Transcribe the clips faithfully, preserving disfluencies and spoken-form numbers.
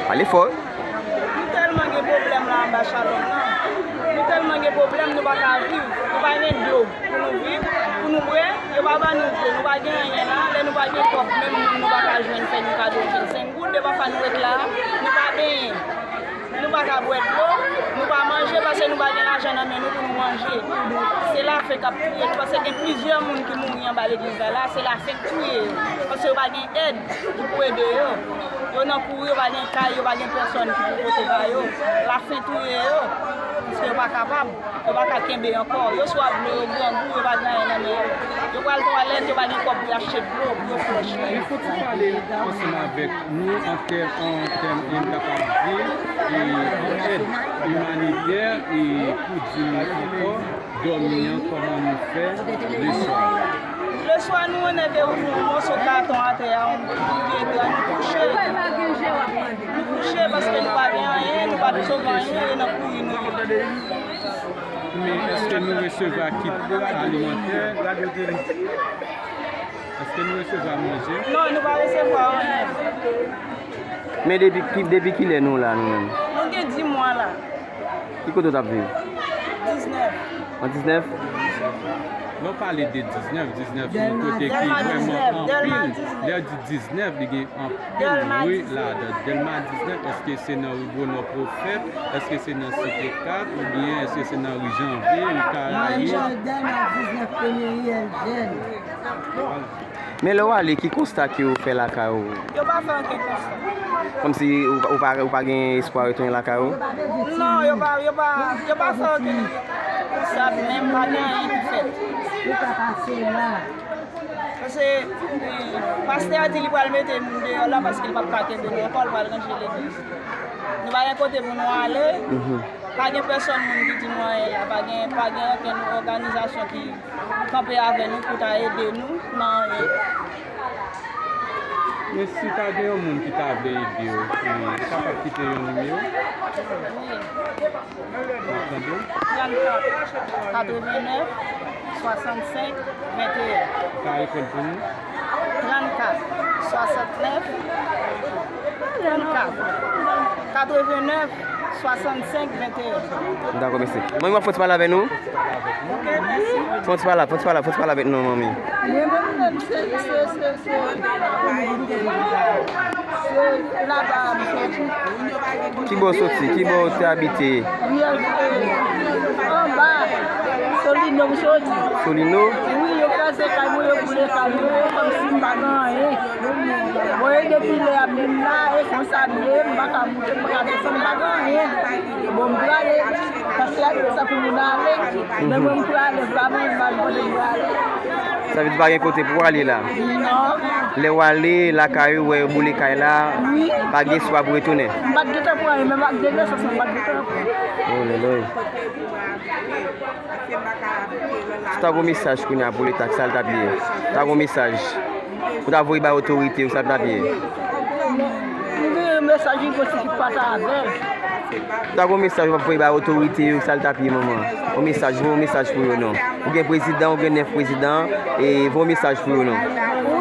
Pale fò. Nou tèlman gen pwoblèm la anba Shalom nan. Nou tèlman gen pwoblèm, nou pa ka viv. Nou pa gen dlo pou nou viv, pou nou bwè. Yo pa ban nou dlo, nou pa gen anyen la. Lè nou pa gen kòb, menm moun nou pa ka jwenn fè nou kado vennsenk goud. Depafwa nou ret la, nou pa benyen. Nou pa ka bwè dlo, nou pa manje paske nou pa gen lajan nan men nou pou nou manje. Se lafen k ap touye nou paske gen plizyè moun ki mouri anba legliz la la, se lafen k touye yo. Paske yo pa gen èd ki pou ede yo. Yo nan kouri, yo pa gen kay, yo pa gen pèsòn ki pou pote ba yo. Lafen touye yo, paske yo pa kapab, yo pa ka kenbe ankò. Yo swaf dlo, yo grangou, yo pa gen anyen nan men yo. Yo pral twalèt, yo pa gen kòb pou yo achte dlo, pou yo flèch. Men fò ti pale ansanm avèk nou an tèm, an tèm, e m kapab di, e, an èd imanitè, e, pou di nou ankò. Dòmi an, kòman nou fè leswa? Leswa nou, nèg yo ouvri yon moso katon atè a, yon vye dra, nou kouche. Nou kouche paske nou pa gen anyen, nou pa t sove anyen, e nan kouri nou ye. Men èske nou resevwa kit alimantè? Èske nou resevwa manje? Non, nou pa resevwa anyen. Men depi ki, depi kilè nou la, nou menm? Nou gen dis mwa la. Ki kote w t ap viv? Diznèf. An diznèf? Lè w pale de diznèf, diznèf se yon kote ki vrèman anpil. Lè w di diznèf, li gen anpil ri ladan. Dèlma diznèf, èske se nan ri Bonò Pwofèt? Èske se nan Site kat? Oubyen èske se nan ri Janvye, ri Karayib? Dèlma diznèf, premye ri Èljèn. Men lè w ale, ki konsta ke w fè lakay ou? Yo pa fè okenn konsta. Kòmsi ou, ou pa, ou pa gen espwa retounen lakay ou? Non, yo pa, yo pa, yo pa fè okenn konsta, menm pa gen anyen ki fèt. Ou ka pase la. Paske, eh, pastè a di li pral mete moun deyò la paske li p ap ka kenbe nou ankò, li pral ranje legliz. Nou pa gen kote pou nou ale. Mhm. Pa gen pèsòn moun ki di nou anyen la, pa gen, pa gen okenn òganizasyon ki kanpe avè nou pou ta ede nou nan anyen. Men si ta gen yon moun ki ta vle ede w, e, ou kapab kite yon nimewo? Wi. N ap tande w. Trannkat, katrevennnèf, swasannsenk, venteyen. Ou ka repèt pou nou? Trannkat, swasannsenk, trannkat, katrevennèf, swasannsenk, venteyen. Dakò, mèsi. Manmi, w ap fè ti pale avè nou? Fè ti pale, fè ti pale, fè ti pale avèk nou, manmi. Mwen menm, menm, se, se, se, se, se laba m soti. Ki bò w soti? Ki bò w te abite? Wi, anba Solino m soti. Solino? Wi, yo kraze kay mwen, yo boule kay mwen, kòmsi m pa gen anyen. Bon, e depi lè y ap vin la, e konsa m ye, m pa ka moute, m pa ka desann, m pa gen anyen. Bon, m prale, paske y ap di sa pou moun ale, men mwen m prale, m pa manje, m pa gen kote m prale. Sa vle di pa gen kote pou w ale la? Non. Lè w ale lakay ou, wè yo boule kay la, pa gen espwa pou retounen? M pa t gentan pran anyen, menm ak de nesans mwen, m pa t gentan pran. Oh, lòlòy. Si w ta gen yon mesaj kounye a pou Leta, ki sa l t ap ye? Si w ta gen yon mesaj pou w ta voye bay otorite yo, ki sa l t ap ye? Li gen yon mesaj li gen si ki pataje. Si w ta gen yon mesaj w ap voye bay otorite yo, ki sa l t ap ye, manman? Yon mesaj, voye yon mesaj pou yo non. Ou gen prezidan, ou gen nèf prezidan, e voye yon mesaj pou yo non.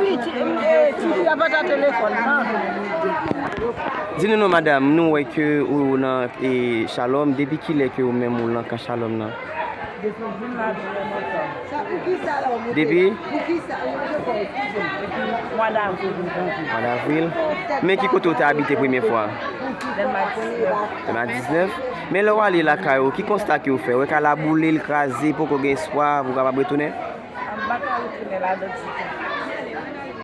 Wi, ti, e, ti fi a pa ta telefòn nan. Di nou non, madanm, nou wè ke ou nan, e, Shalom. Depi kilè ke ou menm ou nan kan Shalom nan? Depi? Mwa davril. Mwa davril. Men ki kote ou te abite premye fwa? Dèlma diznèf. Dèlma diznèf. Men lè w ale lakay ou, ki konsta ke w fè? Ou wè kay la boule, l kraze, poko gen espwa pou w kapab retounen? M pa ka retounen ladan ditou.